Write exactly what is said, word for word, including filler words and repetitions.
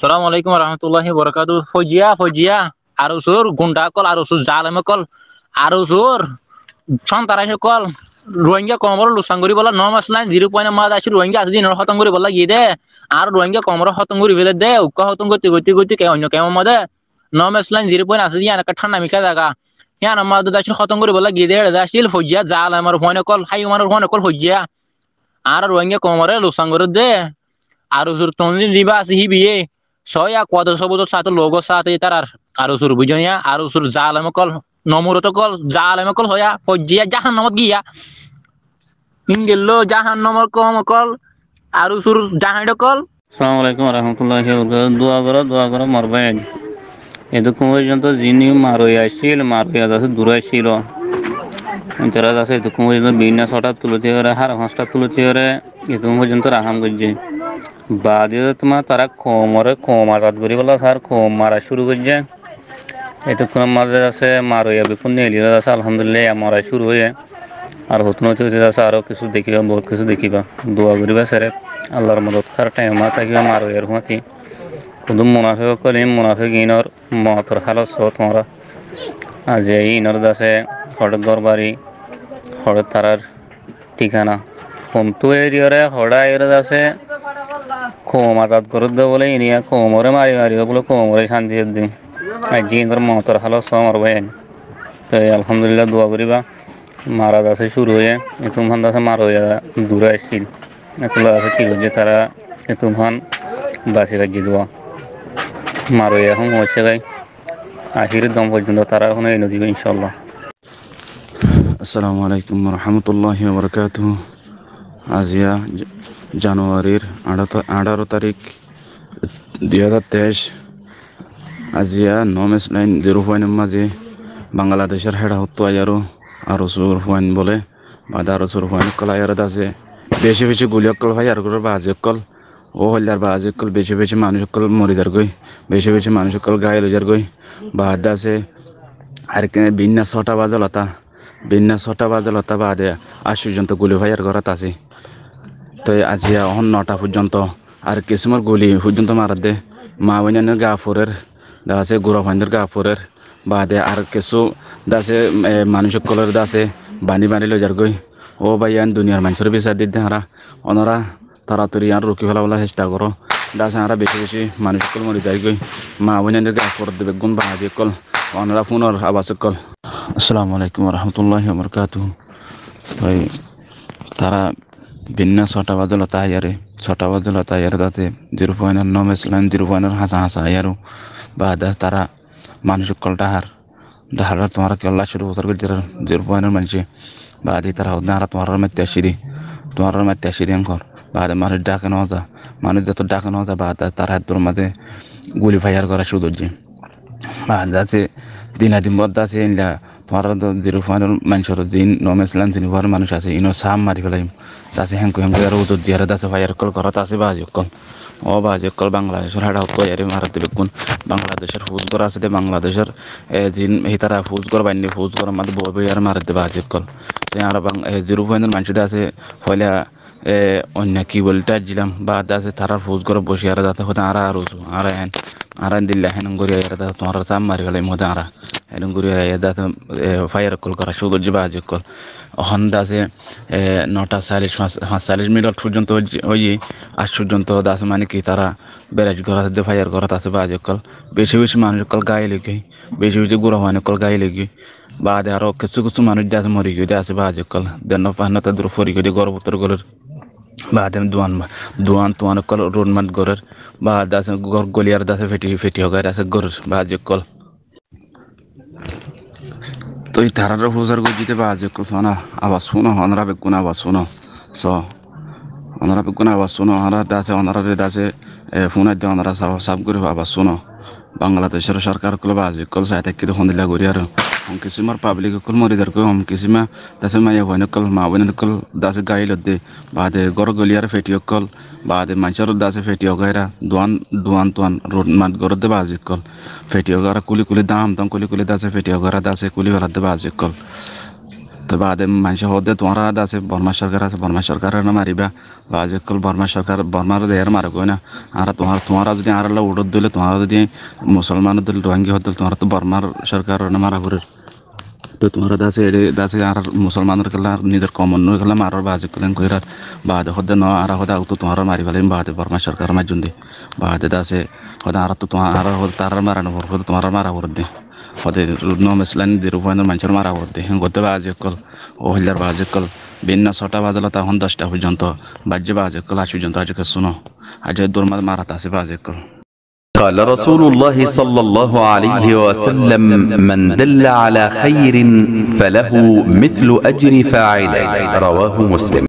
Assalamu alaikum warahmatullahi wabarakatuh. Foijja, foijja. Arsur gunda ókkol, Arsur zalem ókkol, Arsur sontaras ókkol, Ruáingga koumoré luksan goríbolla, No Man's Land zero point or mazé aiccí Ruáingga asé dé, inoré hótom goríbolla giyé dé, añára Ruáingga koumoré hótom gorí félaiyé dé, ukká hótom goitté goitté goitté ke oinno keimor mazé dé, No Man's Land zero point asé dé, yián ekká thánda mikká zaga, yiánor mazé dé aiccí hótom goríbolla giyé dé, eçé dé aiccíl foijja zalemor fuain ókkol, háimanor fuain ókkol foijja, añára Ruáingga koumoré luksan gorér dé, Arsur tonzim zibá asé híbiye, sóiya kuwate sobut or sáte, log or sáte ítarar Arsur buijjó niya, Arsur zalem ókkol, nomurod ókkol, zalem ókkol sóiya, foijja jahannamot giyá. Ingel ló jahannamor koum ókkol, Arsur jahañt ókkol. Assalamu alaikum warahmatullahi wabarakatuh. Dua goró, dua goró, mor bái. Etukkún foijjonto ziín Maroya aiccíl, Maroya zasé duré aiccíl. Tará zasé etukkún foijjonto bibinno sóta tulóti goré, hár fañsthá tulóti goré, etukkún foijjonto rahám goijjé. Baade tuáñra tará koumoré koum azad goríbolla sár, koum mara cúru goijjé. Etukkúnor mazé zasé Maroya bekkún neeli zasé, alhamdulillah, mara cúru óiye. Ar hotún óite óite zasé, aró kessú dekíba, bout kessú dekíba. Dua goríba séref, Allar modot hár thaim mazé tákiba Maroyar fúañti. Hudú munafek ókkol, iín munafek, iínor mootor hálot soó tuáñra. Aziya iínor zasé hoçé górbari, hoçé tarár thíkana. Hontú eriyoré hoçé aiyóre zasé koum azad gorédde bóle, iniya koumoré mari mari bóle koumoré cánti edde. Aijja iínor mootor hálot soó mor bái. Toi alhamdulillah dua goríba. Mara zasé cúru óiye, etukkún fán zasé Maroya duré aiccíl. Etulla zasé ki goijjé tará etukkún fán basi faijjé dua. Maroya ehón foóñiccé goi. Ahír dom foijjonto tará ehón ei nodibó, incállah. Assalamu alaikum warahmatullahi wabarakatuhu. Aziya ja-, januarir añçáro, añçáro tarík, dui házar teic. Aziya No Man's Land zero point or mazé Bangladecór héça hottú aiyóre Arsur fuain bóle, baade Arsur fuain ókkol aiyóre dasé beci beci guli ókkol fáiyar gorér baázi ókkol. Ó hoillar baázi ókkol beci beci manúic ókkol mori zargói, beci beci manúic ókkol gáil ói zargói. Baade dasé ar ke binna sóta bazolota, binna sóta bazolota baade aijja foijjonto guli fáiyar gorát asé. Toi aziya ehón nota foijjonto ar kisímor guli foijjonto maredde. Maa bóinainor gaa forer, dasé gura fuainor gaa forer. Baade ar kessú dasé, e, manúic ókkolóre dasé bañdí bañdí loi zargói. Ó báiyain, duniyar maincóre bisar didde añára, onorá toratori yián ruki félabólla cesta goró. Dasé añára beci beci manúic ókkol mori zaigói. Maa bóinainor gaa foredde beggún bañdí ókkol. Onorá fúnor abas ókkol. Assalamu alaikum warahmatullahi wabarakatuhu. Toi tará binna sóta bazolota aiyóre, sóta bazolota aiyóre dasé zero point or, No Man's Land zero point or hañsa hañsa aiyóre. Baade tará manúic ókkol dhahar. Dhahar tuáñra kiyólla cúru gosár goijjé zero point or maincé. Baade tará hoódde añára tuáñrare maitte aiccí dé. Tuáñrare maitte aiccí dé enkor. Baade manúic dháke no za. Manúic zeto dháke no za, baade tará eddur mazé guli fáiyar gorá cúru goijjé. Baade dasé dina din bóut dasé endilla tuáñra zero point or maincór ziín No Man's Land zero point or manúic asé, iínor saf mari félaiyum. Dasé héen goijjé, héen goijjé, uzur diyaré dasé fáiyar ókkol gorát asé baázi ókkol. Ó baázi ókkol, Bangladecór héça hottú aiyóre maredde beggún. Bangladecór fous gór asé dé, Bangladecór, e, ziín hítara fous gór bainné, fous góror mazé boi boi aiyóre maredde baázi ókkol. Te añára Bang-, e, zero point or maincé dasé foila, e, oinno ki bóli tháijjilam, baade dasé tarár fous górot boci aiyóre dasé hoódde añára ar uzu, añára héen, añára endilla héen gorí aiyóre dasé tuáñrare saf mari félaiyum hoódde añára. Héen gorí aiyóre dasé, e, fáiyar ókkol gorá cúru goijjé baázi ókkol. Ehón dasé, e, nota salic, fañs-, fañs salic minit foijjonto óiye, óiye, aijja foijjonto dasé mane ki tará berec gorá asé dé, fáiyar gorát asé baázi ókkol. Beci beci manúic ókkol gáil ói giyói, beci beci gura fuain ókkol gáil ói giyói. Baade aró kessú kessú manúic dasé mori giyói dé asé baázi ókkol. Denno fainno taddur fori giyói dé góror bútore golér. Baade duan ma-, duan tuan ókkol rod mat gorér. Baade dasé gór goliyar dasé feti, feti hogair asé gorér baázi ókkol. Toi tarare fusar goijjé dé baázi ókkol, tuáñra abas fúno, onorá beggúne abas fúno. So, onorá beggúne abas fúno, onorá dasé, onoráre dasé, e, fúnai dé, onorá saf, saf gorí abas fúno. Bangladecór sorkar ókkol baázi ókkol sai táikke dé hondilla gorí aró. Hom kisímor pablik ókkol mori zargói, hom kisíma dasé maiyafuain ókkol, maa bóinain ókkol dasé gáil ódde. Baade gór goliyar feti ókkol, baade maincór dasé feti hogaira, duan, duan tuan rod mat gorédde baázi ókkol. Feti hogaira kúli kúli dam dam kúli kúli dasé feti hogaira dasé kúli féladde baázi ókkol. Te baade maincé hoódde tuáñra de asé Bormar sorkar asé, Bormar sorkaroré no maribá. Baázi ókkol, Bormar sorkar, Bormar de ere mare goi na. Añára tuáñra, tuáñra zodi añárálla uçódde óile, tuáñra zodi musolman ódde óile, Ruáingga ódde óile, tuáñrattú Bormar sorkaroré no mara forer. Te tuáñra de asé eçé de asé añárar musolmanor kiyólla, nizor koumor kiyólla marór baázi ókkol en koirar. Baade hoódde no, añára hoódde agottú tuáñrare mari felaiyum, baade Bormar sorkaroré maijjum de. Baade de asé hoódde añárattú tuáñra, añára hoódde tarare mara no forer, hoódde tuáñrare mara forer de. Hoódde no mesla nizor ufainor maincóre mara forer de. Héen hoódde baázi ókkol, ó hoillar baázi ókkol. Binna sóta bazé lóti ehón doc ta foijjonto baijjé baázi ókkol, aijjó foijjonto aijjó kessú no. Aijjó dur mazé marat asé baázi ókkol. قال رسول الله صلى الله عليه وسلم: من دل على خير فله مثل أجر فاعله. رواه مسلم.